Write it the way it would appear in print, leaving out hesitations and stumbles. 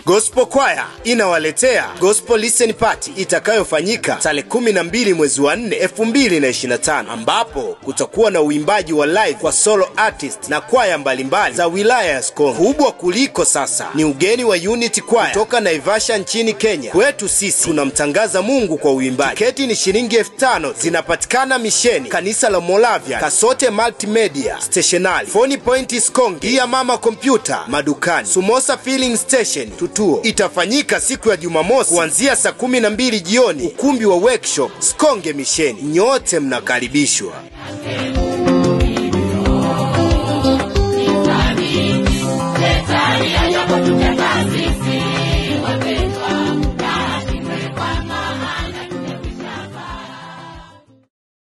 Gospel Choir inawaletea Gospel Listen Party itakayofanyika tarehe 12 mwezi wa 4 2025, ambapo kutakuwa na uimbaji wa live kwa solo artist na kwaya mbalimbali za wilaya ya Sikonge. Kubwa kuliko sasa ni ugeni wa Unity Choir kutoka Naivasha nchini Kenya. Kwetu sisi tunamtangaza Mungu kwa uimbaji. Tiketi ni shilingi 5000, zinapatikana Misheni, kanisa la Moravia, Kasote Multimedia Stationery, Phone Point Sikonge, Gia Mama Computer madukani, Sumosa Filling Station Tutuo. Itafanyika siku ya Jumamosi kuanzia saa 12 jioni, ukumbi wa workshop Sikonge Misheni. Nyote mnakaribishwa.